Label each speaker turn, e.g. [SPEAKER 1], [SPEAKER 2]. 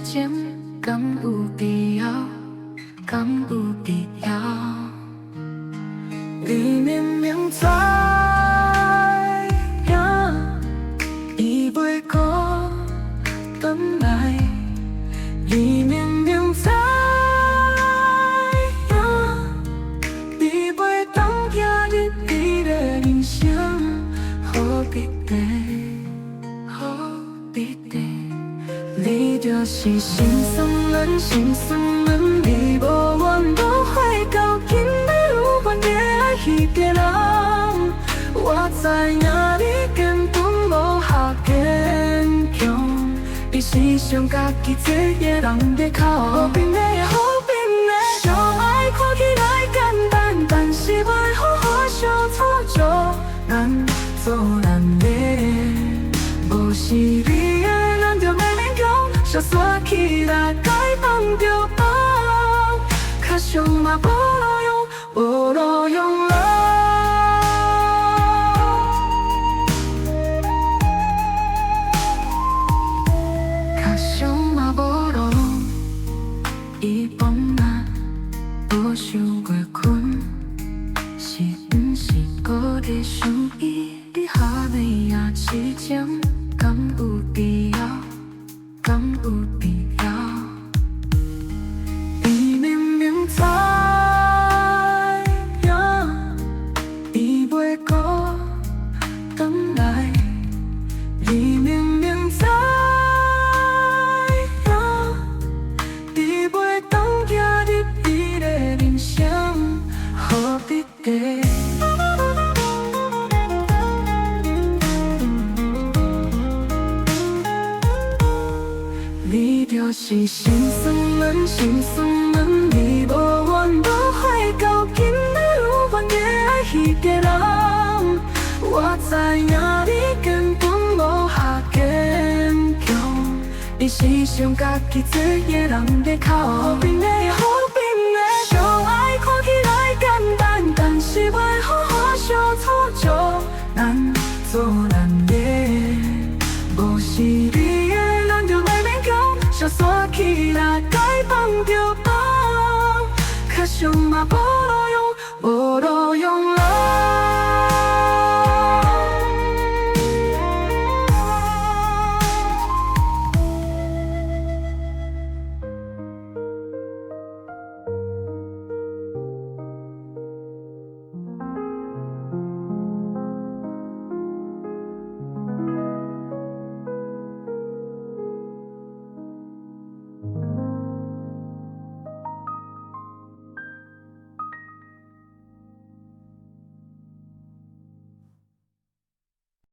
[SPEAKER 1] 情，敢有必要？敢有必要？你明明知影，伊袂閣轉來。你明明知影，你袂當行入你的人生，何必呢？何必呢？你就是心酸软，心酸軟，你無怨無悔到今日有緣的愛彼個人，我知影你根本無遐堅強，你是想家己一個人在哭。和平的，和平的，相愛看起來簡單，但是欲好好相處就難做難的。無是你的，咱就袂勉強，相煞起來該放就放，較俗嘛無路用，無路用啦。較俗嘛無路用，伊放咱無想過睏，是毋是閣咧想伊？你哈欲癡情，敢有必要？敢有必要？你明明知影，伊袂閣轉來。你明明知影，伊袂當行入你的人生，何必呢？你就是心酸軟，心酸軟，你無怨無悔到今日有緣的愛彼個人，我知影你根本無遐堅強，你是想家己一個人在哭。和平的，和平的，相愛看起來簡單，但是欲好好相處就難做難的。無是你的，咱就袂勉強，相煞起來該放就放，較俗嘛無路用，無路。